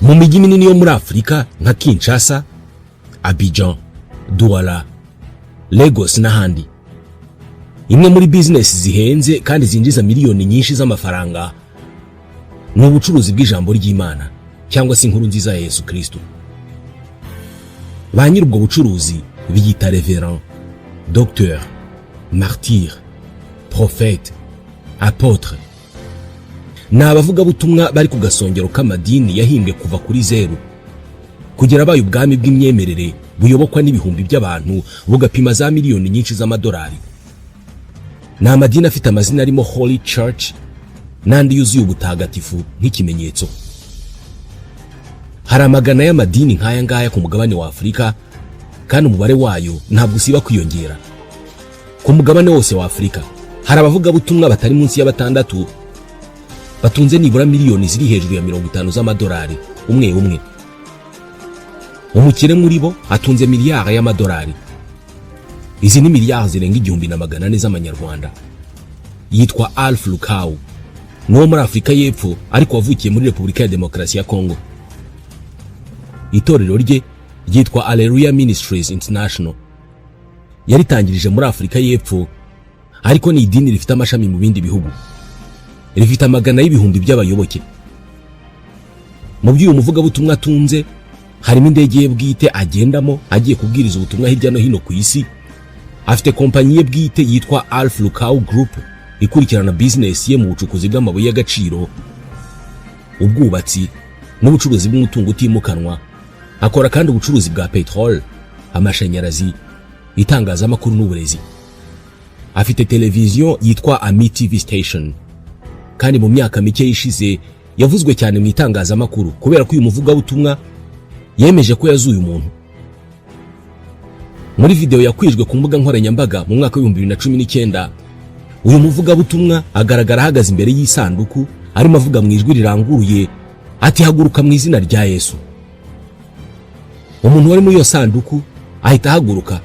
Mu mijyi minini yo muri Afurika nka Kinshasa, Abidjan, Douala, Lagos n'ahandi, imwe muri bizinesi zihenze kandi zinjiza miliyoni nyinshi z'amafaranga ni ubucuruzi bw'ijambo ry'Imana cyangwa se inkuru nziza ya Yesu Kristo. Ba nyiri ubwo bucuruzi biyita révérend, docteur, martyr, prophète, apôtre. Ni abavugabutumwa bari ku gasongero k'amadini yahimbwe kuva kuri zeru kugera abaye ubwami bw'imyemerere buyobokwa n'ibihumbi by'abantu, bugapima za miliyoni nyinshi z'amadolari. Ni amadini afite amazina arimo Holy Church n'andi yuzuye ubutagatifu nk'ikimenyetso. Hari amagana y'amadini nk'aya ngaya ku mugabane wa Afurika, kandi umubare wayo ntabwo usiba kwiyongera. Ku mugabane wose wa Afurika hari abavugabutumwa batari munsi ya batandatu batunze nibura miliyoni ziri hejuru ya 50 z'amadolari umwe umwe. Umukire muri bo atunze miliyari y'amadolari. Izi ni miliyari zirenga 1400 z'amanyarwanda. Yitwa Alph Lukau, ni uwo muri Afurika y'Epfo ariko wavukiye muri Repubulika ya Demokarasi ya Kongo. Itorero rye ryitwa Alleluia Ministries International. Yaritangirije muri Afurika y'Epfo, ariko ni idini rifite amashami mu bindi bihugu, rifite amagana y'ibihumbi by'abayoboke. Mu by'uyu muvugabutumwa atunze harimo indege ye bwite agendamo agiye kubwiriza ubutumwa hirya no hino ku isi. Afite kompanyi ye bwite yitwa Alph Lukau Group ikurikirana bizinesi ye mu bucukuzi bw'amabuye y'agaciro, ubwubatsi n'ubucuruzi bw'umutungo utimukanwa. Akora kandi ubucuruzi bwa peteroli, amashanyarazi, itangazamakuru n'uburezi. Afite televiziyo yitwa Ami TV Station, kandi mu myaka mike ishize yavuzwe cyane mu itangazamakuru kubera ko uyu muvugabutumwa yemeje ko yazuye umuntu. Muri video yakwijwe ku mbuga nkoranyambaga mu mwaka wa 2019, uyu muvugabutumwa agaragara ahagaze imbere y'isanduku arimo avuga mu ijwi riranguruye ati: "Haguruka mu izina rya Yesu." Umuntu wari muri iyo sanduku ahita ahaguruka,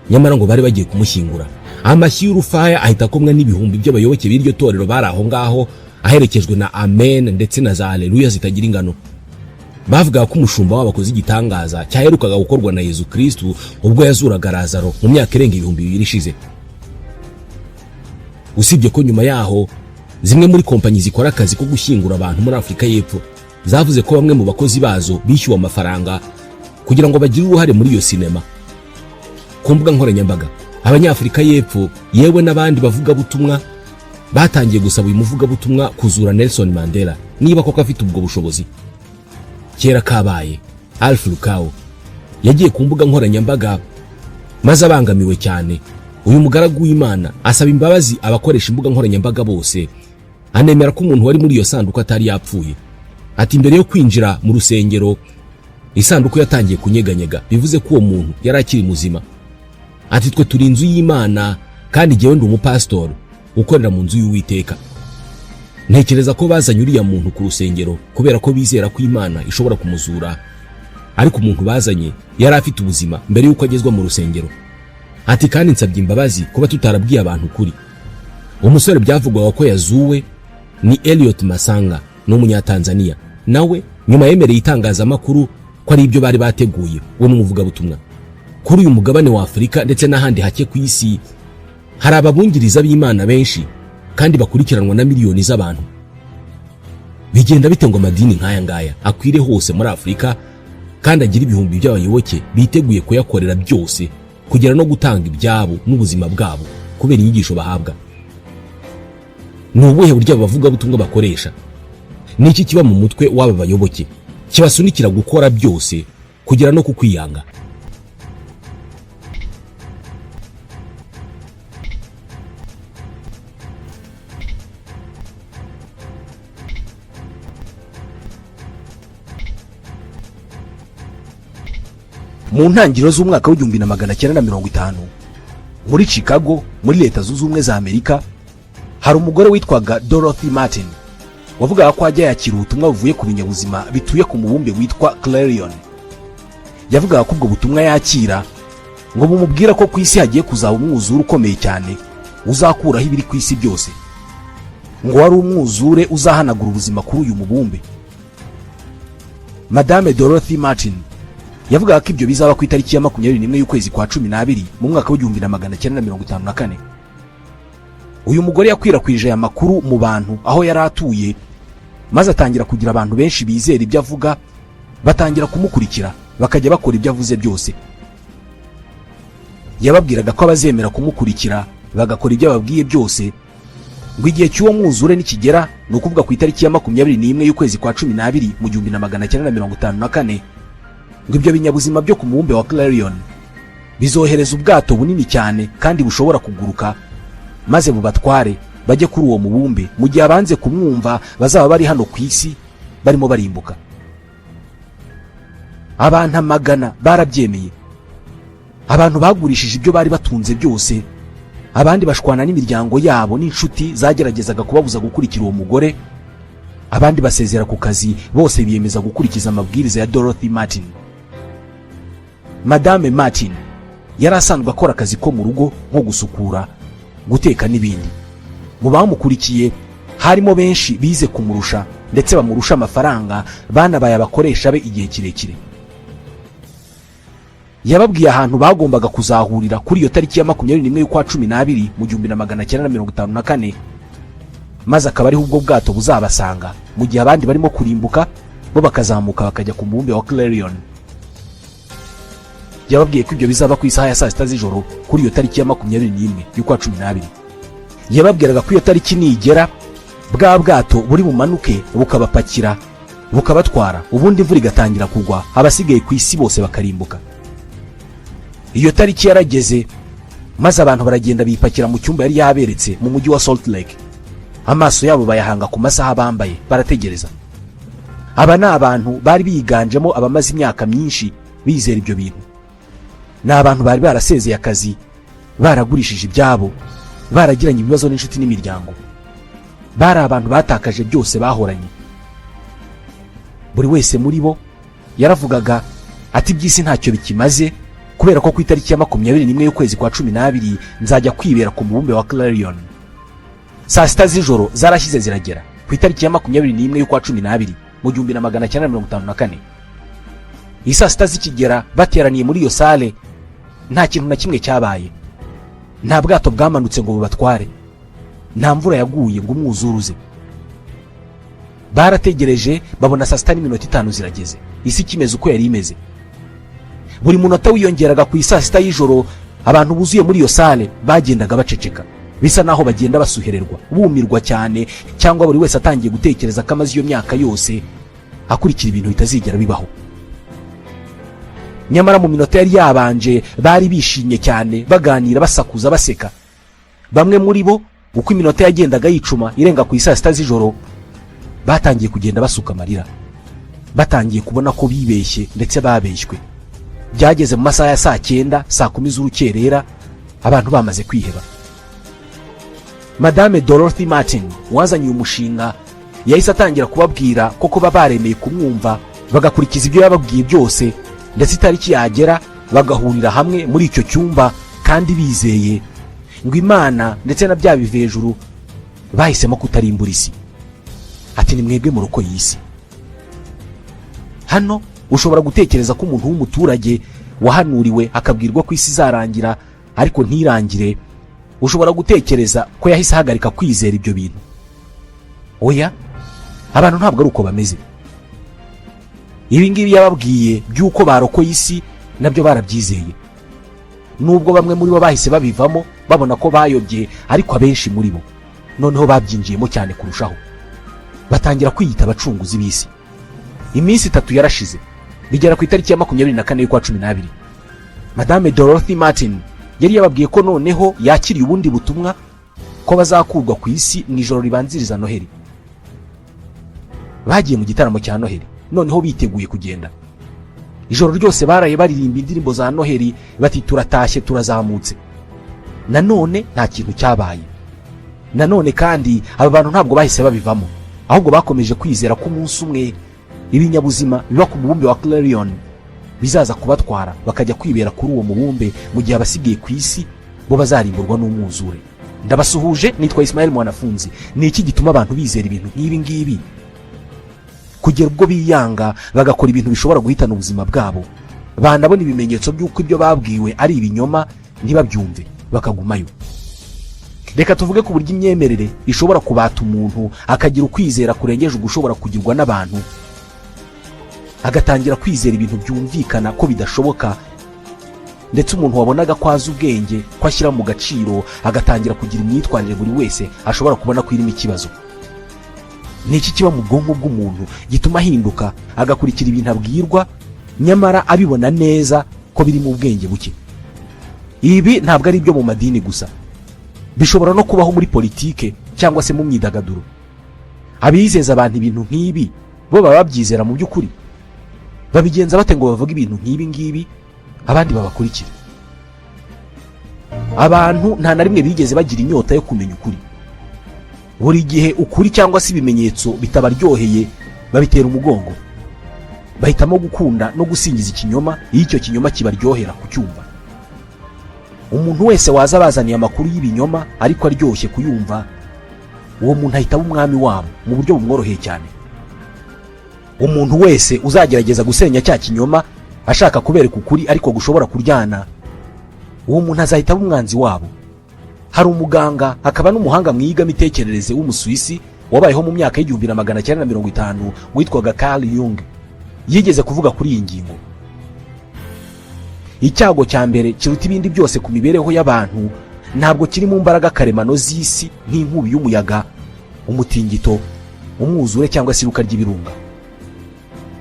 nyamara ngo bari bagiye kumushyingura. Amashyi y'urufaya ahita akomwa n'ibihumbi by'abayoboke b'iryo torero bari aho ngaho, aherekejwe na amen ndetse na za aleluya zitagira ingano. Bavugaga ko umushumba wabo akoze igitangaza cyaherukaga gukorwa na Yezu Kristu ubwo yazuraga Lazaro mu myaka irenga 2000 ishize. Usibye ko nyuma yaho zimwe muri kompanyi zikora akazi ko gushyingura abantu muri Afurika y'Epfo zavuze ko bamwe mu bakozi bazo bishyuwe amafaranga kugira ngo bagire uruhare muri iyo sinema. Ku mbuga nkoranyambaga, Abanyafurika y'Epfo yewe n'abandi bavugabutumwa batangiye gusaba uyu muvugabutumwa kuzura Nelson Mandela niba koko afite ubwo bushobozi. Kera kabaye, Alph Lukau yagiye ku mbuga nkoranyambaga maze abangamiwe cyane, uyu mugaragu w'Imana asaba imbabazi abakoresha imbuga nkoranyambaga bose, anemera ko umuntu wari muri iyo sanduku atari yapfuye. Ati: "Mbere yo kwinjira mu rusengero, isanduku yatangiye kunyeganyega, bivuze ko uwo muntu yari akiri muzima." Ati: "Twe turi inzu y'Imana kandi jyewe ndi umupasitori ukorera mu nzu y'Uwiteka. Ntekereza ko bazanye uriya muntu ku rusengero kubera ko bizera ko Imana ishobora kumuzura, ariko umuntu bazanye yari afite ubuzima mbere y'uko agezwa mu rusengero." Ati: "Kandi nsabye imbabazi kuba tutarabwiye abantu ukuri." Umusore byavugwaga ko yazuwe ni Elliot Masanga, ni umunyatanzania. Nawe nyuma yemereye itangazamakuru ko ari ibyo bari bateguye we n'umuvugabutumwa. Kuri uyu mugabane wa Afurika ndetse n'ahandi hake ku isi hari ababungiriza b'Imana benshi kandi bakurikiranwa na miliyoni z'abantu. Bigenda bite ngo amadini nk'aya ngaya akwire hose muri Afurika kandi agire ibihumbi by'abayoboke biteguye kuyakorera byose, kugera no gutanga ibyabo n'ubuzima bwabo kubera inyigisho bahabwa? Ni ubuhe buryo aba bavugabutumwa bakoresha? Ni iki kiba mu mutwe w'aba bayoboke kibasunikira gukora byose kugera no kukwiyanga? Mu ntangiriro z'umwaka wa 1950, muri Chicago, muri Leta Zunze Ubumwe za Amerika, hari umugore witwaga Dorothy Martin wavugaga ko ajya yakira ubutumwa buvuye ku binyabuzima bituye ku mubumbe witwa Clarion. Yavugaga ko ubwo butumwa yakira ngo bumubwira ko ku isi hagiye kuzaba umwuzure ukomeye cyane uzakuraho ibiri ku isi byose, ngo wari umwuzure uzahanagura ubuzima kuri uyu mubumbe. Madame Dorothy Martin yavugaga ko ibyo bizaba ku itariki ya 21 y'ukwezi kwa 12 mu mwaka w'1954. Uyu mugore yakwirakwije aya makuru mu bantu aho yari atuye, maze atangira kugira abantu benshi bizera ibyo avuga, batangira kumukurikira, bakajya bakora ibyo avuze byose. Yababwiraga ko abazemera kumukurikira bagakora ibyo ababwiye byose, ngo igihe cy'uwo mwuzure nikigera, ni ukuvuga ku itariki ya 21 y'ukwezi kwa 12 mu 1954, ngo ibyo binyabuzima byo ku mubumbe wa Clarion bizohereza ubwato bunini cyane kandi bushobora kuguruka, maze bubatware bajye kuri uwo mubumbe, mu gihe abanze kumwumva bazaba bari hano ku isi barimo barimbuka. Abantu amagana barabyemeye. Abantu bagurishije ibyo bari batunze byose, abandi bashwana n'imiryango yabo n'inshuti zageragezaga kubabuza gukurikira uwo mugore, abandi basezera ku kazi, bose biyemeza gukurikiza amabwiriza ya Dorothy Martin. Madame Martin yari asanzwe akora akazi ko mu rugo nko gusukura, guteka n'ibindi. Mu bamukurikiye harimo benshi bize kumurusha ndetse bamurusha amafaranga, banabaye abakoresha be igihe kirekire. Yababwiye ahantu bagombaga kuzahurira kuri iyo tariki ya 21 y'ukwa 12 mu 1954, maze akaba ariho ubwo bwato buzabasanga, mu gihe abandi barimo kurimbuka, bo bakazamuka bakajya ku mubumbe wa Clarion. Yababwiye ko ibyo bizaba ku isaha ya saa 6 z'ijoro kuri iyo tariki ya 21 y'ukwa 12. Yababwiraga ko iyo tariki nigera, bwa bwato buri bumanuke bukabapakira, bukabatwara, ubundi imvura igatangira kugwa, abasigaye ku isi bose bakarimbuka. Iyo tariki yarageze, maze abantu baragenda bipakira mu cyumba yari yaberetse mu mujyi wa Salt Lake. Amaso yabo bayahanga ku masaha bambaye, barategereza. Aba ni abantu bari biganjemo abamaze imyaka myinshi bizera ibyo bintu. Ni abantu bari barasezeye akazi, baragurishije ibyabo, baragiranye ibibazo n'inshuti n'imiryango. Bari abantu batakaje byose bahoranye. Buri wese muri bo yaravugaga ati: "Iby'isi ntacyo bikimaze, kubera ko ku itariki ya 21 y'ukwezi kwa 12 nzajya kwibera ku mubumbe wa Clarion." Saa 6 z'ijoro zarashyize ziragera ku itariki ya 21 y'ukwa 12 mu 1954. Iyi saa 6 zikigera, bateraniye muri iyo salle, nta kintu na kimwe cyabaye. Nta bwato bwamanutse ngo bubatware, nta mvura yaguye ngo umwuzure uze. Barategereje, babona saa 6:05 zirageze, isi ikimeze uko yari imeze. Buri munota wiyongeraga ku isaa 6 y'ijoro, abantu buzuye muri iyo salle bagendaga baceceka, bisa naho bagenda basuhererwa, bumirwa cyane, cyangwa buri wese atangiye gutekereza ko amaze iyo myaka yose akurikira ibintu bitazigera bibaho. Nyamara mu minota yari yabanje bari bishimye cyane, baganira, basakuza, baseka. Bamwe muri bo, uko iminota yagendaga yicuma irenga ku isaa 6 z'ijoro, batangiye kugenda basuka amarira, batangiye kubona ko bibeshye ndetse babeshywe. Byageze mu masaha ya saa 9, saa 10 z'urukerera, abantu bamaze kwiheba. Madame Dorothy Martin wazanye uyu mushinga yahise atangira kubabwira ko kuba baremeye kumwumva, bagakurikiza ibyo yababwiye byose, ndetse itariki yagera bagahurira hamwe muri icyo cyumba kandi bizeye ngo Imana ndetse na bya bivejuru bahisemo kutarimbura isi. Ati: "Ni mwebwe murokoye isi." Hano ushobora gutekereza ko umuntu w'umuturage wahanuriwe akabwirwa ko isi izarangira ariko ntirangire, ushobora gutekereza ko yahise ahagarika kwizera ibyo bintu. Oya, abantu ntabwo ari uko bameze. Ibi ngibi yababwiye by'uko barokoye isi nabyo barabyizeye, nubwo bamwe muri bo bahise babivamo babona ko bayobye, ariko abenshi muri bo noneho babyinjiyemo cyane kurushaho, batangira kwiyita abacunguzi b'isi. Iminsi 3 yarashize, bigera ku itariki ya 24 y'ukwa 12. Madame Dorothy Martin yari yababwiye ko noneho yakiriye ubundi butumwa ko bazakurwa ku isi mu ijoro ribanziriza Noheli. Bagiye mu gitaramo cya Noheli, noneho biteguye kugenda. Ijoro ryose baraye baririmba indirimbo za Noheli, bati: "Turatashye, turazamutse." Nanone nta kintu cyabaye. Nanone kandi aba bantu ntabwo bahise babivamo, ahubwo bakomeje kwizera ko umunsi umwe ibinyabuzima biba ku mubumbe wa Clarion bizaza kubatwara, bakajya kwibera kuri uwo mubumbe, mu gihe abasigaye ku isi bo bazarimburwa n'umwuzure. Ndabasuhuje, nitwa Ismael Mwanafunzi. Ni iki gituma abantu bizera ibintu nk'ibi ngibi kugeza ubwo bishora mu byaha? Kugera ubwo biyanga, bagakora ibintu bishobora guhitana ubuzima bwabo, banabona ibimenyetso by'uko ibyo babwiwe ari ibinyoma ntibabyumve, bakagumayo. Reka tuvuge ku buryo imyemerere ishobora kubata umuntu, akagira ukwizera kurengeje ugushobora kugirwa n'abantu, agatangira kwizera ibintu byumvikana ko bidashoboka. Ndetse umuntu wabonaga ko azi ubwenge, ko ashyira mu gaciro, agatangira kugira imyitwarire buri wese ashobora kubona ko irimo ikibazo. Ni iki kiba mu bwonko bw'umuntu gituma ahinduka, agakurikira ibintu abwirwa, nyamara abibona neza ko biri mu bwenge buke? Ibi ntabwo ari ibyo mu madini gusa, bishobora no kubaho muri politike cyangwa se mu myidagaduro. Abizeza abantu ibintu nk'ibi bo baba babyizera mu by'ukuri? Babigenza bate ngo bavuge ibintu nk'ibi ngibi, abandi babakurikire? Abantu nta na rimwe bigeze bagira inyota yo kumenya ukuri. Buri gihe ukuri cyangwa se ibimenyetso bitabaryoheye babitera umugongo, bahitamo gukunda no gusingiza ikinyoma iyo icyo kinyoma kibaryohera kucyumva. Umuntu wese waza abazaniye amakuru y'ibinyoma ariko aryoshye kuyumva, uwo muntu ahita aba umwami wabo mu buryo bumworoheye cyane. Umuntu wese uzagerageza gusenya cya kinyoma ashaka kubereka ukuri ariko gushobora kuryana, uwo muntu azahita aba umwanzi wabo. Hari umuganga akaba n'umuhanga mu iyigamitekerereze w'Umusuwisi wabayeho mu myaka y'1950 witwaga Carl Jung. Yigeze kuvuga kuri iyi ngingo: "Icyago cya mbere kiruta ibindi byose ku mibereho y'abantu ntabwo kiri mu mbaraga karemano z'isi nk'inkubi y'umuyaga, umutingito, umwuzure cyangwa se iruka ry'ibirunga.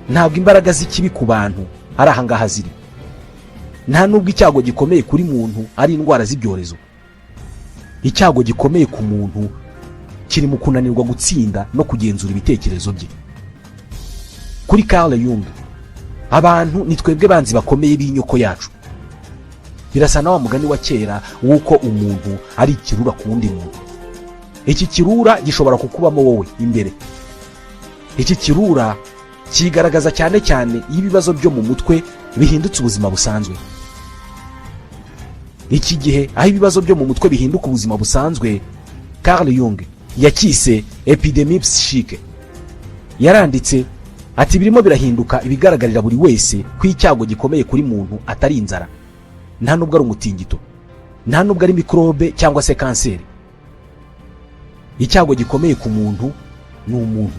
Ntabwo imbaraga z'ikibi ku bantu ari ahangaha ziri. Nta nubwo icyago gikomeye kuri muntu ari indwara z'ibyorezo. Icyago gikomeye ku muntu kiri mu kunanirwa gutsinda no kugenzura ibitekerezo bye." Kuri Carl Jung, abantu ni twebwe banzi bakomeye b'inyoko yacu. Birasa na wa mugani wa kera w'uko umuntu ari ikirura ku wundi muntu. Iki kirura gishobora kukubamo wowe imbere. Iki kirura kigaragaza cyane cyane iyo ibibazo byo mu mutwe bihindutse ubuzima busanzwe. Iki gihe aho ibibazo byo mu mutwe bihinduka ubuzima busanzwe, Carl Jung yacyise épidémie psychique. Yaranditse ati: "Birimo birahinduka ibigaragarira buri wese ko icyago gikomeye kuri muntu atari inzara, nta nubwo ari umutingito, nta nubwo ari mikorobe cyangwa se kanseri. Icyago gikomeye ku muntu ni umuntu.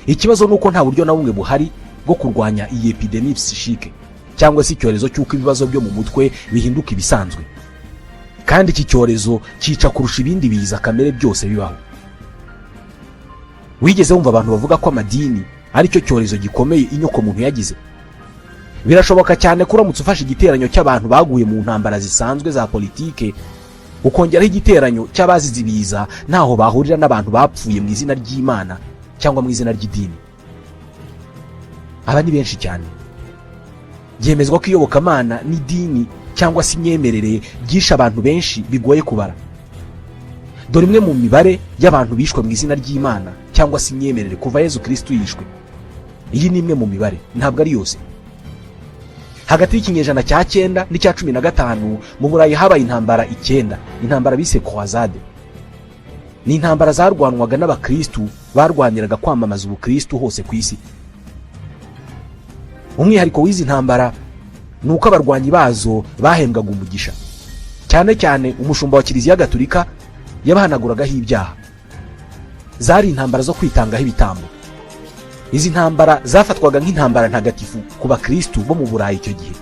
Ikibazo ni uko nta buryo na bumwe buhari bwo kurwanya iyi épidémie psychique, cyangwa se icyorezo cy'uko ibibazo byo mu mutwe bihinduka ibisanzwe. Kandi iki cyorezo cyica kurusha ibindi biza kamere byose bibaho." Wigeze wumva abantu bavuga ko amadini ari cyo cyorezo gikomeye inyoko muntu yagize? Birashoboka cyane ko uramutse ufashe igiteranyo cy'abantu baguye mu ntambara zisanzwe za politike, ukongeraho igiteranyo cy'abazize ibiza, ntaho bahurira n'abantu bapfuye mu izina ry'Imana cyangwa mu izina ry'idini. Aba ni benshi cyane. Byemezwa ko iyobokamana n'idini cyangwa se imyemerere byishe abantu benshi bigoye kubara. Dore imwe mu mibare y'abantu bishwe mu izina ry'Imana cyangwa se imyemerere kuva Yezu Kirisitu yishwe. Iyi ni imwe mu mibare, ntabwo ari yose. Hagati y'ikinyejana cya 9 n'icya 15, mu Burayi habaye intambara icyenda, intambara bise croisade. Ni intambara zarwanwaga n'abakirisitu barwaniraga kwamamaza ubukirisitu hose ku isi. Umwihariko w'izi ntambara ni uko abarwanyi bazo bahembwaga umugisha. Cyane cyane umushumba wa Kiliziya Gatulika yabahanaguragaho ibyaha. Zari intambara zo kwitangaho ibitambo. Izi ntambara zafatwaga nk'intambara ntagatifu ku bakirisitu bo mu Burayi icyo gihe.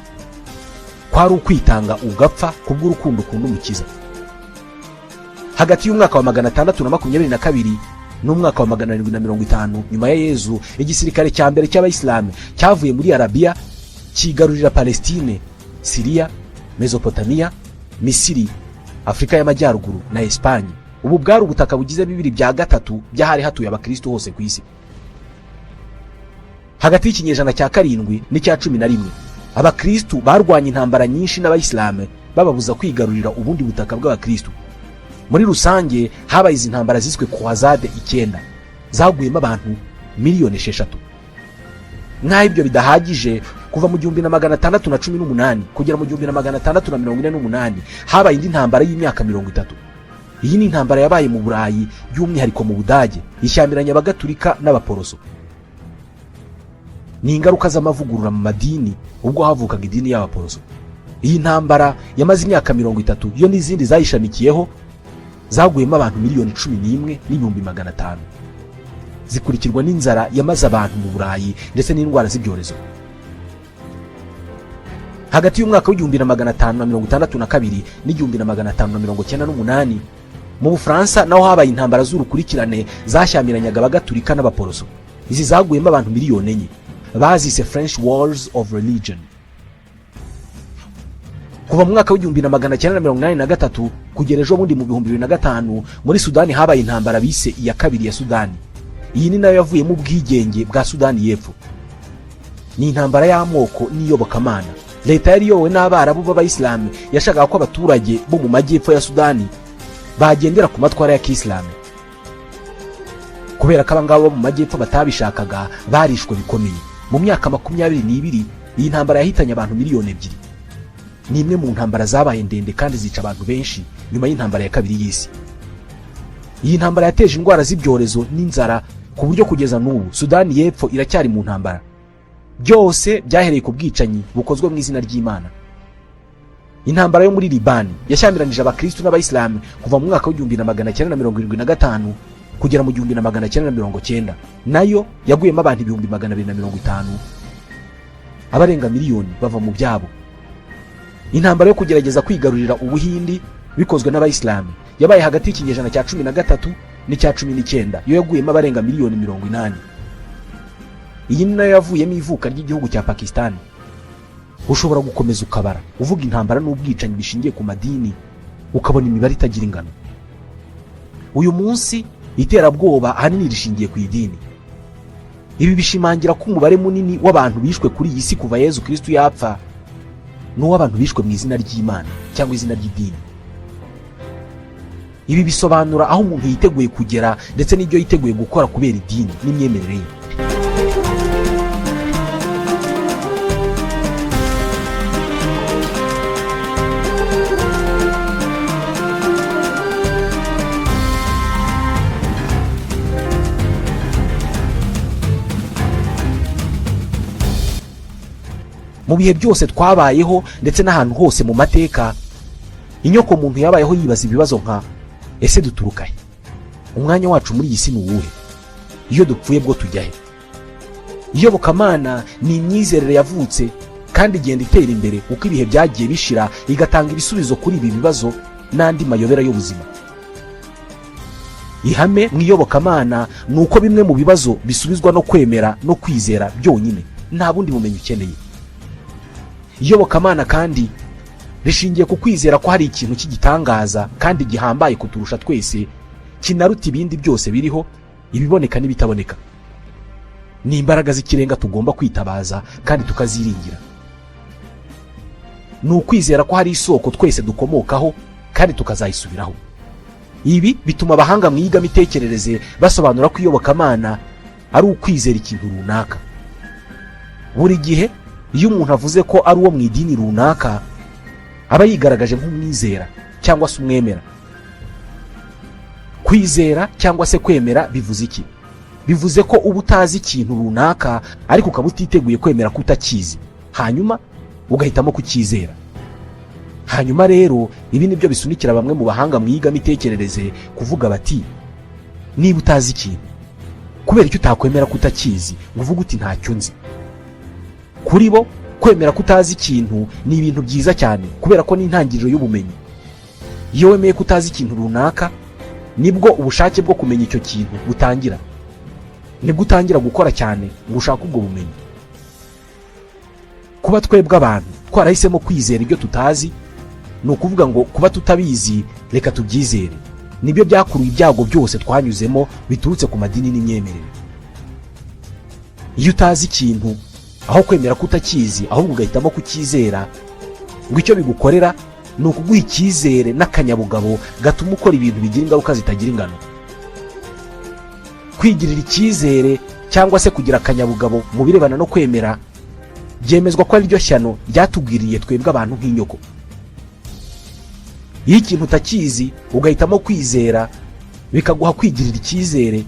Kwari ukwitanga ugapfa kubw'urukundo ukunda Umukiza. Hagati y'umwaka wa 622 n'umwaka wa 750 nyuma ya Yezu, igisirikare cya mbere cy'Abayisilamu cyavuye muri Arabiya kigarurira Palestine, Siriya, Mesopotamiya, Misiri, Afurika y'Amajyaruguru na Esipanye. Ubu bwari ubutaka bugize 2/3 by'ahari hatuye abakirisitu hose ku isi. Hagati y'ikinyejana cya 7 n'icya 11, abakirisitu barwanya intambara nyinshi n'Abayisilamu, bababuza kwigarurira ubundi butaka bw'abakirisitu. Muri rusange habaye izi ntambara ziswe croisade icyenda, zaguyemo abantu miliyoni 6. Nk'aho ibyo bidahagije, kuva mu 1618 kugera mu 1648 habaye indi ntambara y'imyaka 30. Iyi ni intambara yabaye mu Burayi, by'umwihariko mu Budage, ishyamiranya Abagatulika n'Abaporoso. Ni ingaruka z'amavugurura mu madini ubwo havukaga idini y'Abaporoso. Iyi ntambara yamaze imyaka 30, yo n'izindi zayishamikiyeho zaguyemo abantu 11,500,000, zikurikirwa n'inzara yamaze abantu mu Burayi ndetse n'indwara z'ibyorezo. Hagati y'umwaka w'1562 n'1598, mu Bufaransa naho habaye intambara z'urukurikirane zashyamiranyaga Abagatulika n'Abaporoso. Izi zaguyemo abantu 4,000,000, bazise French Wars of Religion. Kuva mu mwaka w'1983 kugera ejo bundi mu 2005, muri Sudani habaye intambara bise iya kabiri ya Sudani. Iyi ni nayo yavuyemo ubwigenge bwa Sudani y'Epfo. Ni intambara y'amoko n'iyobokamana. Leta yari iyobowe n'Abarabu b'Abayisilamu yashakaga ko abaturage bo mu majyepfo ya Sudani bagendera ku matwara ya kisilamu. Kubera ko abangaba bo mu majyepfo batabishakaga, barishwe bikomeye. Mu myaka 22, iyi ntambara yahitanye abantu 2,000,000. Ni imwe mu ntambara zabaye ndende kandi zica abantu benshi nyuma y'Intambara ya Kabiri y'Isi. Iyi ntambara yateje indwara z'ibyorezo n'inzara, ku buryo kugeza n'ubu Sudani y'Epfo iracyari mu ntambara. Byose byahereye ku bwicanyi bukozwe mu izina ry'Imana. Intambara yo muri Libani yashyamiranyije Abakristu n'Abayisilamu kuva mu mwaka w'1975 kugera mu 1990, nayo yaguyemo abantu 250,000, abarenga miliyoni bava mu byabo. Intambara yo kugerageza kwigarurira Ubuhindi bikozwe n'Abayisilamu yabaye hagati y'ikinyejana cya 13 n'icya 19, yo yaguyemo abarenga 80,000,000. Iyi ni nayo yavuyemo ivuka ry'igihugu cya Pakisitani. Ushobora gukomeza ukabara uvuga intambara n'ubwicanyi bishingiye ku madini, ukabona imibare itagira ingano. Uyu munsi iterabwoba ahanini rishingiye ku idini. Ibi bishimangira ko umubare munini w'abantu bishwe kuri iyi si kuva Yezu Kristu yapfa ni uw'abantu bishwe mu izina ry'Imana cyangwa izina ry'idini. Ibi bisobanura aho umuntu yiteguye kugera ndetse n'ibyo yiteguye gukora kubera idini n'imyemerere ye. Mu bihe byose twabayeho ndetse n'ahantu hose mu mateka, inyoko muntu yabayeho yibaza ibibazo nka: ese duturuka he? Umwanya wacu muri iyi si ni uwuhe? Iyo dupfuye bwo tujya he? Iyobokamana ni imyizerere yavutse kandi igenda itera imbere uko ibihe byagiye bishira, igatanga ibisubizo kuri ibi bibazo n'andi mayobera y'ubuzima. Ihame mu iyobokamana ni uko bimwe mu bibazo bisubizwa no kwemera no kwizera byonyine, nta bundi bumenyi ukeneye. Iyobokamana kandi rishingiye ku kwizera ko hari ikintu cy'igitangaza kandi gihambaye kuturusha twese, kinaruta ibindi byose biriho, ibiboneka n'ibitaboneka. Ni imbaraga z'ikirenga tugomba kwitabaza kandi tukaziringira. Ni ukwizera ko hari isoko twese dukomokaho kandi tukazayisubiraho. Ibi bituma abahanga mu iyigamitekerereze basobanura ko iyobokamana ari ukwizera ikintu runaka. Buri gihe iyo umuntu avuze ko ari uwo mu idini runaka, aba yigaragaje nk'umwizera cyangwa se umwemera. Kwizera cyangwa se kwemera bivuze iki? Bivuze ko uba utazi ikintu runaka, ariko ukaba utiteguye kwemera ko utakizi, hanyuma ugahitamo kucyizera. Hanyuma rero ibi nibyo bisunikira bamwe mu bahanga mu iyigamitekerereze kuvuga bati: niba utazi ikintu, kubera icyo utakwemera ko utakizi ngo uvuge uti ntacyo nzi? Kuri bo, kwemera ko utazi ikintu ni ibintu byiza cyane, kubera ko ni intangiriro y'ubumenyi. Iyo wemeye ko utazi ikintu runaka, nibwo ubushake bwo kumenya icyo kintu butangira, nibwo utangira gukora cyane ngo ushake ubwo bumenyi. Kuba twebwe abantu twarahisemo kwizera ibyo tutazi, ni ukuvuga ngo kuba tutabizi reka tubyizere, nibyo byakuruye ibyago byose twanyuzemo biturutse ku madini n'imyemerere. Iyo utazi ikintu, aho kwemera ko utakizi ahubwo ugahitamo kucyizera, ngo icyo bigukorera ni ukuguha icyizere n'akanyabugabo gatuma ukora ibintu bigira ingaruka zitagira ingano. Kwigirira icyizere cyangwa se kugira akanyabugabo mu birebana no kwemera byemezwa ko ari ryo shyano ryatugwiriye twebwe abantu nk'inyoko. Iyo ikintu utakizi ugahitamo kwizera, bikaguha kwigirira icyizere,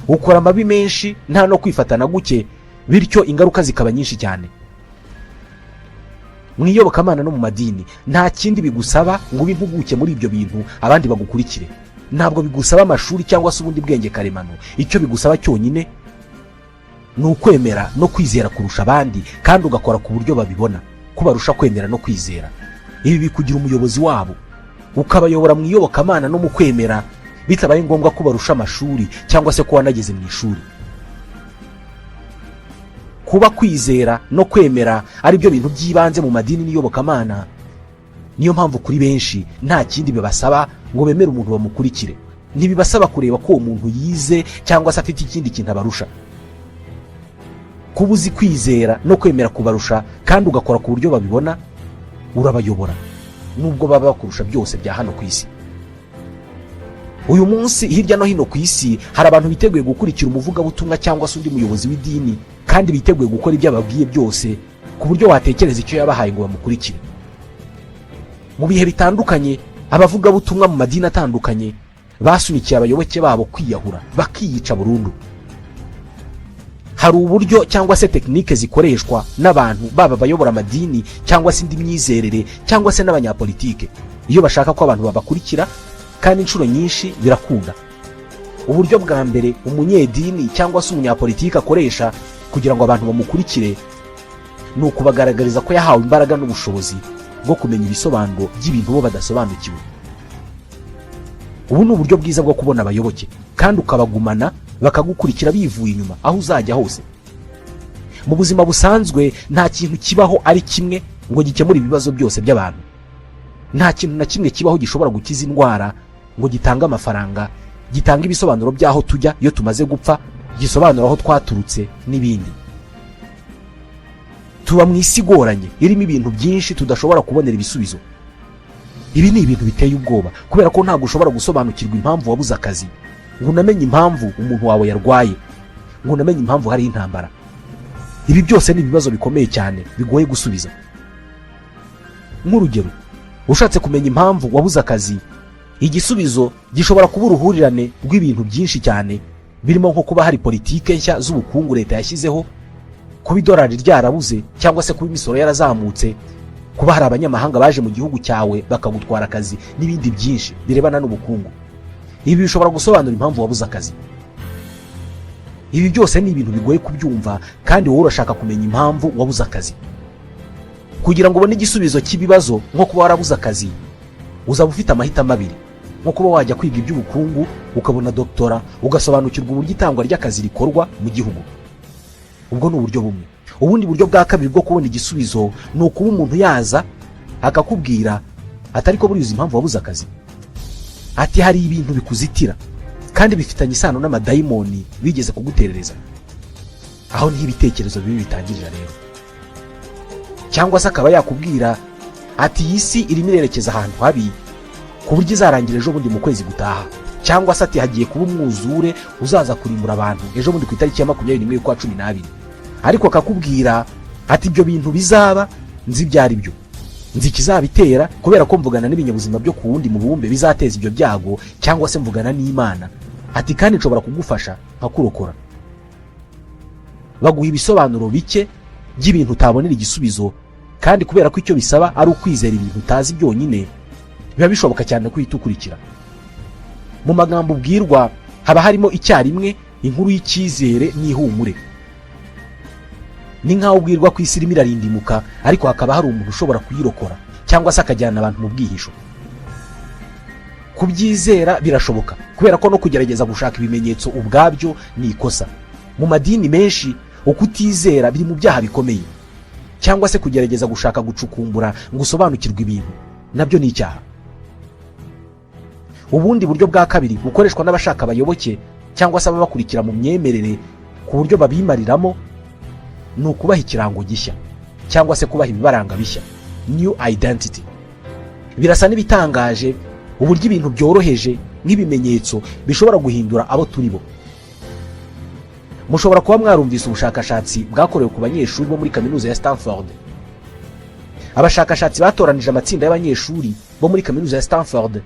ukora amabi menshi nta no kwifatana guke, Bityo ingaruka zikaba nyinshi cyane. Mu iyobokamana no mu madini, nta kindi bigusaba ngo ube impuguke muri ibyo bintu, abandi bagukurikire. Ntabwo bigusaba amashuri cyangwa se ubundi bwenge karemano. Icyo bigusaba cyonyine ni ukwemera no kwizera kurusha abandi, kandi ugakora ku buryo babibona ko barusha kwemera no kwizera. Ibi bikugira umuyobozi wabo, ukabayobora mu iyobokamana no mu kwemera, bitabaye ngombwa ko barusha amashuri cyangwa se ko wanageze mu ishuri. Kuba kwizera no kwemera ari byo bintu by'ibanze mu madini n'iyobokamana, niyo mpamvu kuri benshi nta kindi bibasaba ngo bemere umuntu bamukurikire. Ntibibasaba kureba ko uwo muntu yize cyangwa se afite ikindi kintu abarusha. Kuba uzi kwizera no kwemera kubarusha kandi ugakora ku buryo babibona, urabayobora nubwo baba bakurusha byose bya hano ku isi. Uyu munsi, hirya no hino ku isi, hari abantu biteguye gukurikira umuvugabutumwa cyangwa se undi muyobozi w'idini, kandi biteguye gukora ibyo ababwiye byose, ku buryo watekereza icyo yabahaye ngo bamukurikire. Mu bihe bitandukanye, abavugabutumwa mu madini atandukanye basunikiye abayoboke babo kwiyahura, bakiyica burundu. Hari uburyo cyangwa se tekinike zikoreshwa n'abantu, baba abayobora amadini cyangwa se indi myizerere cyangwa se n'abanyapolitike, iyo bashaka ko abantu babakurikira, kandi inshuro nyinshi birakunda. Uburyo bwa mbere umunyedini cyangwa se umunyapolitike akoresha kugira ngo abantu bamukurikire ni ukubagaragariza ko yahawe imbaraga n'ubushobozi bwo kumenya ibisobanuro by'ibintu bo badasobanukiwe. Ubu ni uburyo bwiza bwo kubona abayoboke kandi ukabagumana, bakagukurikira bivuye inyuma aho uzajya hose. Mu buzima busanzwe, nta kintu kibaho ari kimwe ngo gikemure ibibazo byose by'abantu. Nta kintu na kimwe kibaho gishobora gukiza indwara, ngo gitange amafaranga, gitange ibisobanuro by'aho tujya iyo tumaze gupfa, gisobanura aho twaturutse n'ibindi. Tuba mu isi igoranye, irimo ibintu byinshi tudashobora kubonera ibisubizo. Ibi ni ibintu biteye ubwoba, kubera ko ntabwo ushobora gusobanukirwa impamvu wabuze akazi, ngo unamenye impamvu umuntu wawe yarwaye, ngo unamenye impamvu hariho intambara. Ibi byose ni ibibazo bikomeye cyane bigoye gusubiza. Nk'urugero, ushatse kumenya impamvu wabuze akazi, igisubizo gishobora kuba uruhurirane rw'ibintu byinshi cyane, birimo nko kuba hari politike nshya z'ubukungu leta yashyizeho, kuba idolari ryarabuze cyangwa se kuba imisoro yarazamutse, kuba hari abanyamahanga baje mu gihugu cyawe bakagutwara akazi, n'ibindi byinshi birebana n'ubukungu. Ibi bishobora gusobanura impamvu wabuze akazi. Ibi byose ni ibintu bigoye kubyumva, kandi wowe urashaka kumenya impamvu wabuze akazi. Kugira ngo ubone igisubizo cy'ibibazo nko kuba warabuze akazi, uzaba ufite amahitamo abiri: nko kuba wajya kwiga iby'ubukungu, ukabona doctorat, ugasobanukirwa uburyo itangwa ry'akazi rikorwa mu gihugu. Ubwo ni uburyo bumwe. Ubundi buryo bwa kabiri bwo kubona igisubizo ni ukuba umuntu yaza akakubwira atari ko buriya impamvu wabuze akazi, ati hari ibintu bikuzitira kandi bifitanye isano n'amadayimoni bigeze kuguterereza. Aho niho ibitekerezo bibi bitangirira rero. Cyangwa se akaba yakubwira ati iyi si irimo irerekeza ahantu habi, ku buryo izarangira ejo bundi mu kwezi gutaha, cyangwa se ati hagiye kuba umwuzure uzaza kurimbura abantu ejo bundi ku itariki ya 21 y'ukwa 12. Ariko akakubwira ati ibyo bintu bizaba nzi ibyo ari byo, nzi ikizabitera, kubera ko mvugana n'ibinyabuzima byo ku wundi mubumbe bizateza ibyo byago, cyangwa se mvugana n'Imana, ati kandi nshobora kugufasha nkakurokora. Baguha ibisobanuro bike by'ibintu utabonera igisubizo, kandi kubera ko icyo bisaba ari ukwizera ibintu utazi byonyine, biba bishoboka cyane ko uhita ukurikira. Mu magambo ubwirwa haba harimo icyarimwe inkuru y'icyizere n'ihumure. Ni nk'aho ubwirwa ko isi irimo irarindimuka, ariko hakaba hari umuntu ushobora kuyirokora cyangwa se akajyana abantu mu bwihisho. Kubyizera birashoboka, kubera ko no kugerageza gushaka ibimenyetso ubwabyo ni ikosa. Mu madini menshi, ukutizera biri mu byaha bikomeye, cyangwa se kugerageza gushaka gucukumbura ngo usobanukirwe ibintu nabyo ni icyaha. Ubundi buryo bwa kabiri bukoreshwa n'abashaka abayoboke cyangwa se ababakurikira mu myemerere ku buryo babimariramo ni ukubaha ikirango gishya cyangwa se kubaha ibibaranga bishya, new identity. Birasa n'ibitangaje uburyo ibintu byoroheje nk'ibimenyetso bishobora guhindura abo turi bo. Mushobora kuba mwarumvise ubushakashatsi bwakorewe ku banyeshuri bo muri Kaminuza ya Stanford. Abashakashatsi batoranije amatsinda y'abanyeshuri bo muri Kaminuza ya Stanford.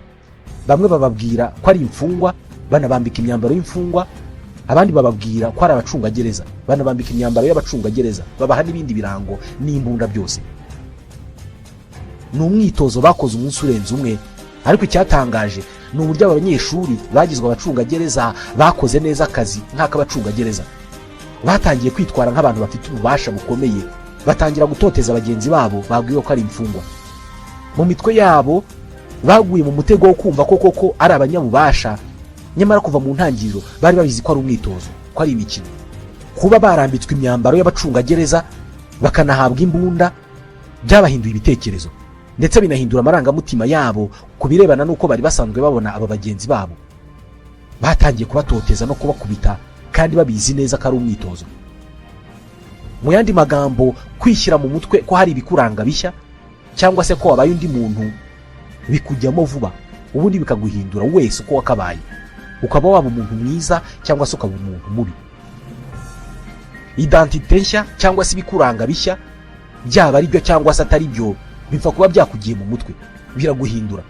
Bamwe bababwira ko ari imfungwa, banabambika imyambaro y'imfungwa. Abandi bababwira ko ari abacungagereza, banabambika imyambaro y'abacungagereza, babaha n'ibindi birango n'imbunda byose. Ni umwitozo bakoze umunsi urenze umwe, ariko icyatangaje ni uburyo aba banyeshuri bagizwe abacungagereza bakoze neza akazi nk'ak'abacungagereza. Batangiye kwitwara nk'abantu bafite ububasha bukomeye, batangira gutoteza bagenzi babo babwiwe ko ari imfungwa. Mu mitwe yabo baguye mu mutego wo kumva ko koko ari abanyabubasha, nyamara kuva mu ntangiriro bari babizi ko ari umwitozo, ko ari imikino. Kuba barambitswe imyambaro y'abacungagereza bakanahabwa imbunda byabahinduye ibitekerezo, ndetse binahindura amarangamutima yabo ku birebana n'uko bari basanzwe babona aba bagenzi babo. Batangiye kubatoteza no kubakubita kandi babizi neza ko ari umwitozo. Mu yandi magambo, kwishyira mu mutwe ko hari ibikuranga bishya cyangwa se ko wabaye undi muntu bikujyamo vuba, ubundi bikaguhindura wese uko wakabaye, ukaba waba umuntu mwiza cyangwa se ukaba umuntu mubi. Identité nshya cyangwa se ibikuranga bishya, byaba ari byo cyangwa se atari byo, bipfa kuba byakugiye mu mutwe, biraguhindura.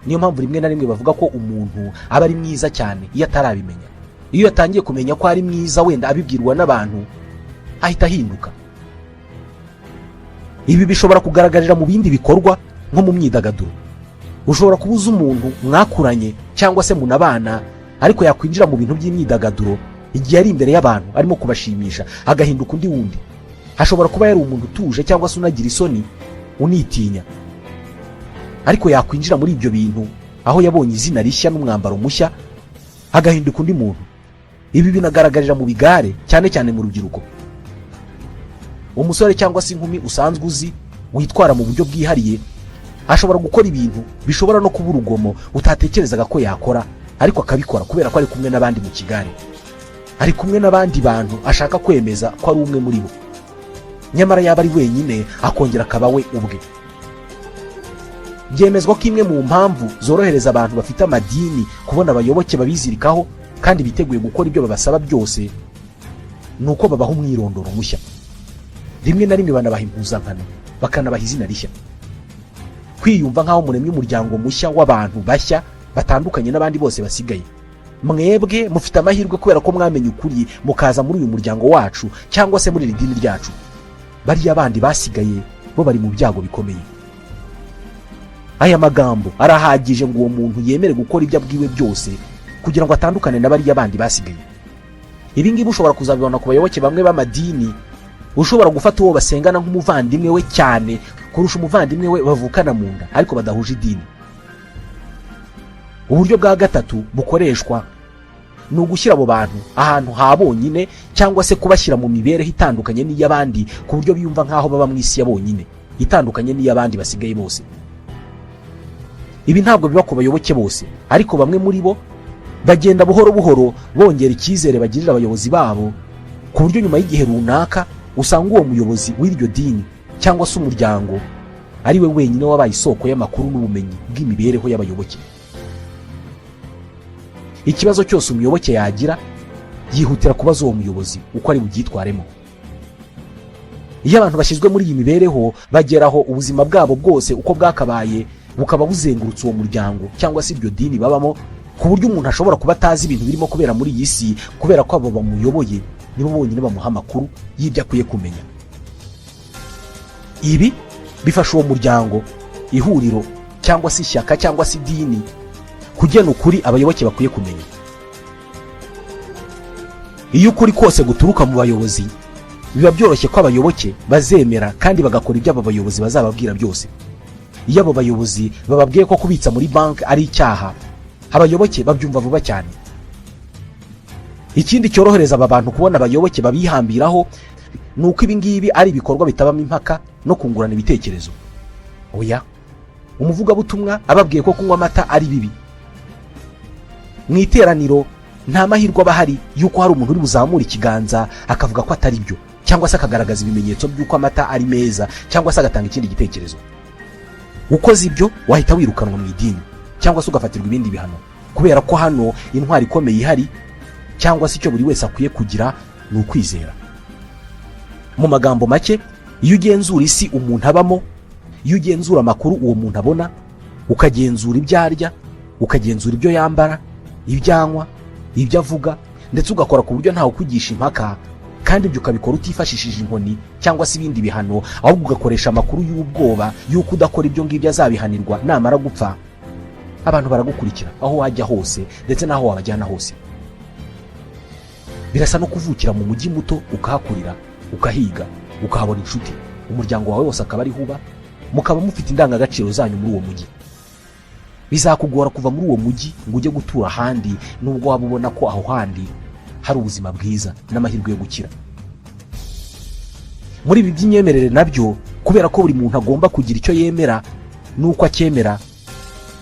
Niyo mpamvu rimwe na rimwe bavuga ko umuntu aba ari mwiza cyane iyo atarabimenya. Iyo yatangiye kumenya ko ari mwiza, wenda abibwirwa n'abantu, ahita ahinduka. Ibi bishobora kugaragarira mu bindi bikorwa, nko mu myidagaduro. Ushobora kuba uzi umuntu mwakuranye cyangwa se munabana, ariko yakwinjira mu bintu by'imyidagaduro, igihe ari imbere y'abantu arimo kubashimisha, agahinduka undi wundi. Ashobora kuba yari umuntu utuje cyangwa se unagira isoni, unitinya, ariko yakwinjira muri ibyo bintu, aho yabonye izina rishya n'umwambaro mushya, agahinduka undi muntu. Ibi binagaragarira mu bigare, cyane cyane mu rubyiruko. Umusore cyangwa se inkumi usanzwe uzi witwara mu buryo bwihariye ashobora gukora ibintu bishobora no kuba urugomo utatekerezaga ko yakora, ariko akabikora kubera ko ari kumwe n'abandi mu kigare, ari kumwe n'abandi bantu, ashaka kwemeza ko ari umwe muri bo. Nyamara yaba ari wenyine akongera akaba we ubwe. Byemezwa ko imwe mu mpamvu zorohereza abantu bafite amadini kubona abayoboke babizirikaho kandi biteguye gukora ibyo babasaba byose ni uko babaha umwirondoro mushya. Rimwe na rimwe banabaha impuzankano, bakanabaha izina rishya. Kwiyumva nk'aho muremye umuryango mushya w'abantu bashya batandukanye n'abandi bose basigaye. Mwebwe mufite amahirwe kubera ko mwamenye ukuri, mukaza muri uyu muryango wacu cyangwa se muri iri dini ryacu. Bariya bandi basigaye bo bari mu byago bikomeye. Aya magambo arahagije ngo uwo muntu yemere gukora ibyo abwiwe byose kugira ngo atandukane na bariya bandi basigaye. Ibi ngibi ushobora kuzabibona ku bayoboke bamwe b'amadini, ushobora gufata uwo basengana nk'umuvandimwe we cyane kurusha umuvandimwe we bavukana mu nda ariko badahuje idini. Uburyo bwa gatatu bukoreshwa ni ugushyira abo bantu ahantu ha bonyine, cyangwa se kubashyira mu mibereho itandukanye n'iy'abandi, ku buryo biyumva nk'aho baba mu isi ya bonyine itandukanye n'iy'abandi basigaye bose. Ibi ntabwo biba ku bayoboke bose, ariko bamwe muri bo bagenda buhoro buhoro bongera icyizere bagirira abayobozi babo, ku buryo nyuma y'igihe runaka usanga uwo muyobozi w'iryo dini cyangwa se umuryango ari we wenyine wabaye isoko y'amakuru n'ubumenyi bw'imibereho y'abayoboke. Ikibazo cyose umuyoboke yagira, yihutira kubaza uwo muyobozi uko ari bubyitwaremo. Iyo abantu bashyizwe muri iyi mibereho, bageraho ubuzima bwabo bwose uko bwakabaye bukaba buzengurutse uwo muryango cyangwa se iryo dini babamo, ku buryo umuntu ashobora kuba atazi ibintu birimo kubera muri iyi si, kubera ko abo bamuyoboye nibo bonyine bamuha amakuru y'ibyo akwiye kumenya. Ibi bifasha uwo muryango, ihuriro cyangwa se ishyaka cyangwa se idini kugena ukuri abayoboke bakwiye kumenya. Iyo ukuri kose guturuka mu bayobozi, biba byoroshye ko abayoboke bazemera kandi bagakora ibyo abo bayobozi bazababwira byose. Iyo abo bayobozi bababwiye ko kubitsa muri banki ari icyaha, abayoboke babyumva vuba cyane. Ikindi cyorohereza aba bantu kubona abayoboke babihambiraho ni uko ibi ngibi ari ibikorwa bitabamo impaka no kungurana ibitekerezo. Oya, umuvugabutumwa ababwiye ko kunywa amata ari bibi mu iteraniro, nta mahirwe aba ahari y'uko hari umuntu uri buzamure ikiganza akavuga ko atari byo, cyangwa se akagaragaza ibimenyetso by'uko amata ari meza, cyangwa se agatanga ikindi gitekerezo. Ukoze ibyo wahita wirukanwa mu idini cyangwa se ugafatirwa ibindi bihano, kubera ko hano intwari ikomeye ihari, cyangwa se icyo buri wese akwiye kugira, ni ukwizera. Mu magambo make, iyo ugenzura isi umuntu abamo, iyo ugenzura amakuru uwo muntu abona, ukagenzura ibyo arya, ukagenzura ibyo yambara, ibyo anywa, ibyo avuga Ndetse ugakora ku buryo ntawe ukugisha impaka, kandi ibyo ukabikora utifashishije inkoni cyangwa se ibindi bihano, ahubwo ugakoresha amakuru y'ubwoba y'uko udakora ibyo ngibyo azabihanirwa namara gupfa, abantu baragukurikira aho wajya hose ndetse n'aho wabajyana hose. Birasa no kuvukira mu mujyi muto, ukahakurira, ukahiga, ukahabona inshuti, umuryango wawe wose akaba ariho uba, mukaba mufite indangagaciro zanyu muri uwo mujyi. Bizakugora kuva muri uwo mujyi ngo ujye gutura ahandi, nubwo waba ubona ko aho handi hari ubuzima bwiza n'amahirwe yo gukira. Muri ibi by'imyemerere nabyo, kubera ko buri muntu agomba kugira icyo yemera n'uko acyemera,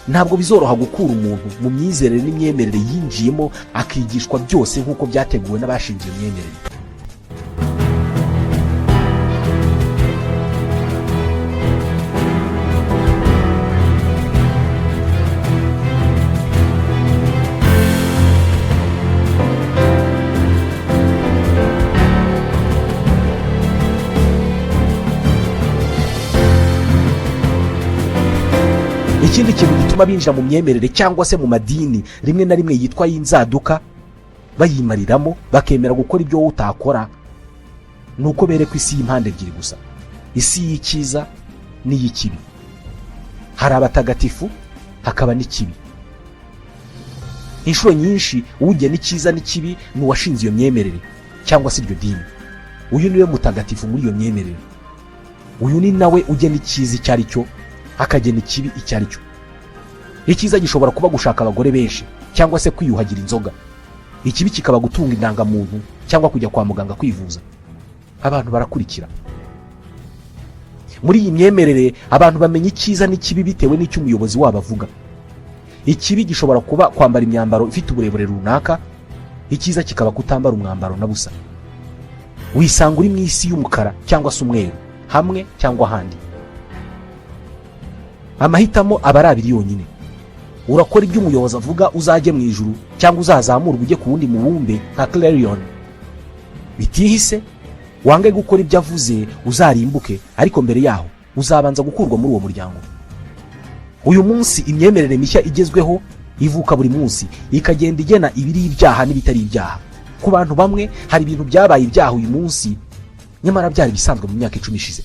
ntabwo bizoroha gukura umuntu mu myizerere n'imyemerere yinjiyemo, akigishwa byose nk'uko byateguwe n'abashinze iyo myemerere. Ikindi kintu gituma binjira mu myemerere cyangwa se mu madini rimwe na rimwe yitwa y'inzaduka, bayimariramo bakemera gukora ibyo wowe utakora, ni uko berekwa isi y'impande ebyiri gusa, isi y'icyiza n'iy'ikibi. Hari abatagatifu, hakaba n'ikibi. Inshuro nyinshi ugena icyiza n'ikibi ni uwashinze iyo myemerere cyangwa se iryo dini. Uyu niwe mutagatifu muri iyo myemerere, uyu ni nawe ugena icyiza icyo ari cyo, akagena ikibi icyo ari cyo. Icyiza gishobora kuba gushaka abagore benshi cyangwa se kwiyuhagira inzoga, ikibi kikaba gutunga indangamuntu cyangwa kujya kwa muganga kwivuza. Abantu barakurikira. Muri iyi myemerere abantu bamenya icyiza n'ikibi bitewe n'icyo umuyobozi wabo avuga. Ikibi gishobora kuba kwambara imyambaro ifite uburebure runaka, icyiza kikaba kutambara umwambaro na busa. Wisanga uri mu isi y'umukara cyangwa se umweru, hamwe cyangwa ahandi. Amahitamo aba ari abiri yonyine: urakora ibyo umuyobozi avuga uzajye mu ijuru, cyangwa uzazamurwe ujye ku wundi mubumbe nka Clarion. Bitihise wange gukora ibyo avuze uzarimbuke, ariko mbere yaho uzabanza gukurwa muri uwo muryango. Uyu munsi imyemerere mishya igezweho ivuka buri munsi, ikagenda igena ibiri ibyaha n'ibitari ibyaha. Ku bantu bamwe hari ibintu byabaye ibyaha uyu munsi, nyamara byari bisanzwe mu myaka 10 ishize.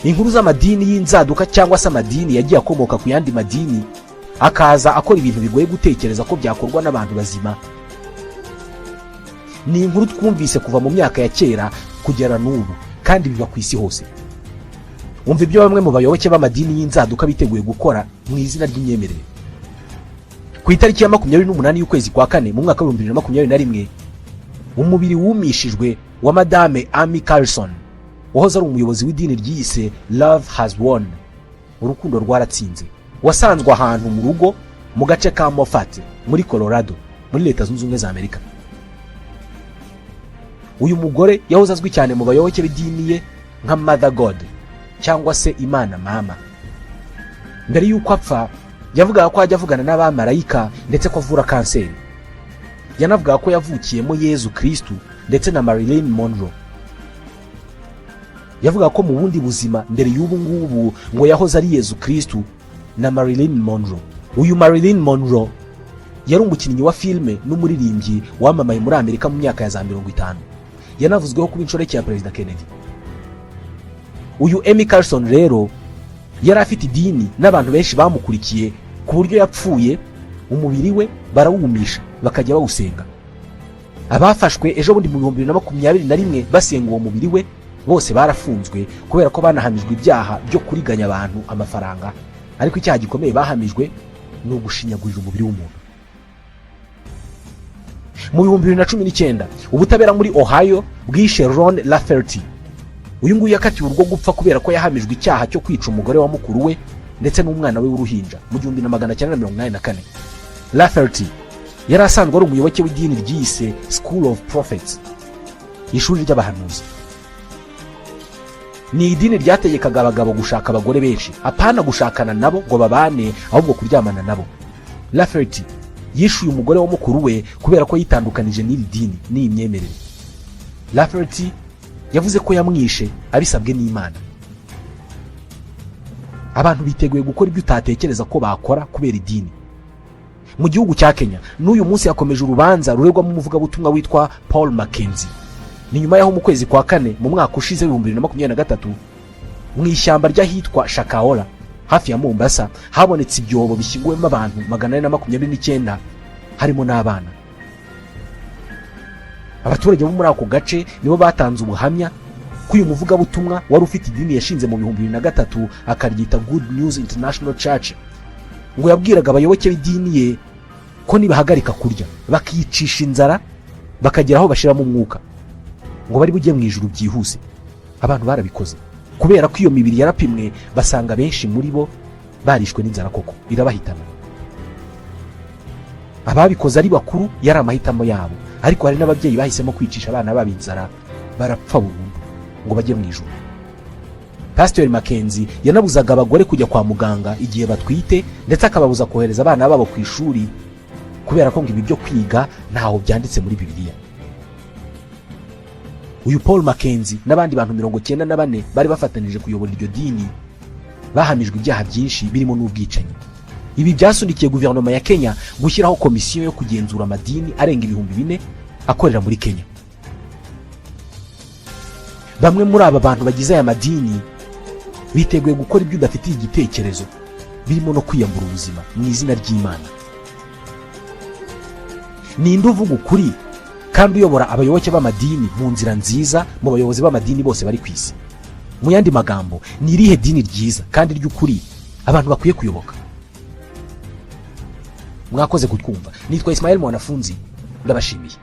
Inkuru z'amadini y'inzaduka cyangwa se amadini yagiye akomoka ku yandi madini, akaza akora ibintu bigoye gutekereza ko byakorwa n'abantu bazima, ni inkuru twumvise kuva mu myaka ya kera kugera n'ubu, kandi biba ku isi hose. Wumva ibyo bamwe mu bayoboke b'amadini y'inzaduka biteguye gukora mu izina ry'imyemerere. Ku itariki ya 28 y'ukwezi kwa kane mu mwaka wa 2021, umubiri wumishijwe wa Madame Amy Carlson, wahoze ari umuyobozi w'idini ryiyise Love Has Won, urukundo rwaratsinze, wasanzwe ahantu mu rugo mu gace ka Moffat muri Colorado, muri Leta Zunze Ubumwe za Amerika. Uyu mugore yahoze azwi cyane mu bayoboke b'idini ye nka Mother God cyangwa se Imana Mama. Mbere y'uko apfa yavugaga ko ajya avugana n'abamarayika, ndetse ko avura kanseri. Yanavugaga ko yavukiyemo Yezu Kristu ndetse na Marilyn Monroe. Yavugaga ko mu bundi buzima mbere y'ubu ngubu ngo yahoze ari Yezu Kristu na Marilyn Monroe. Uyu Marilyn Monroe yari umukinnyi wa filime n'umuririmbyi wamamaye muri Amerika mu myaka ya za 50. Yanavuzweho kuba inshoreke ya Perezida Kennedy. Uyu Amy Carlson rero yari afite idini n'abantu benshi bamukurikiye, ku buryo yapfuye umubiri we barawumisha bakajya bawusenga. Abafashwe ejo bundi mu 2021 basenga uwo mubiri we bose barafunzwe, kubera ko banahamijwe ibyaha byo kuriganya abantu amafaranga, ariko icyaha gikomeye bahamijwe ni ugushinyagurira umubiri w'umuntu. Mu 2019 ubutabera muri Ohio bwishe Ron Lafferty. Uyu nguyu yakatiwe urwo gupfa kubera ko yahamijwe icyaha cyo kwica umugore wa mukuru we ndetse n'umwana we w'uruhinja mu 1984. Lafferty yari asanzwe ari umuyoboke w'idini ryiyise School of Prophets, ishuri ry'abahanuzi. Ni idini ryategekaga abagabo gushaka abagore benshi, apana gushakana nabo ngo babane, ahubwo kuryamana nabo. Lafferty yishuye umugore wa mukuru we kubera ko yitandukanije n'iri dini n'iyi myemerere. Lafferty yavuze ko yamwishe abisabwe n'Imana. Abantu biteguye gukora ibyo utatekereza ko bakora kubera idini. Mu gihugu cya Kenya n'uyu munsi hakomeje urubanza ruregwamo umuvugabutumwa witwa Paul Mackenzie. Ni nyuma y'aho mu kwezi kwa kane mu mwaka ushize 2023, mu ishyamba ry'ahitwa Shakahola hafi ya Mombasa, habonetse ibyobo bishyinguwemo abantu 429, harimo n'abana. Abaturage bo muri ako gace nibo batanze ubuhamya ko uyu muvugabutumwa wari ufite idini yashinze mu 2003, akaryita Good News International Church, ngo yabwiraga abayoboke b'idini ye ko nibahagarika kurya, bakiyicisha inzara, bakagera aho bashiramo umwuka, ngo bari bujye mu ijuru byihuse. Abantu barabikoze, kubera ko iyo mibiri yarapimwe, basanga benshi muri bo barishwe n'inzara koko irabahitana. Ababikoze ari bakuru yari amahitamo yabo, ariko hari n'ababyeyi bahisemo kwicisha abana babo inzara barapfa burundu ngo bajye mu ijuru. Pasiteri Mackenzie yanabuzaga abagore kujya kwa muganga igihe batwite, ndetse akababuza kohereza abana babo ku ishuri, kubera ko ngo ibi byo kwiga ntaho byanditse muri Bibiliya. Uyu Paul Mackenzie n'abandi bantu 94 bari bafatanije kuyobora iryo dini bahamijwe ibyaha byinshi birimo n'ubwicanyi. Ibi byasunikiye guverinoma ya Kenya gushyiraho komisiyo yo kugenzura amadini arenga 4000 akorera muri Kenya. Bamwe muri aba bantu bagize aya madini biteguye gukora ibyo udafitiye igitekerezo, birimo no kwiyambura ubuzima mu izina ry'Imana. Ninde uvuga ukuri kandi uyobora abayoboke b'amadini mu nzira nziza mu bayobozi b'amadini bose bari ku isi? Mu yandi magambo, ni irihe dini ryiza kandi ry'ukuri abantu bakwiye kuyoboka? Mwakoze kutwumva. Nitwa Ismael Mwanafunzi, ndabashimiye.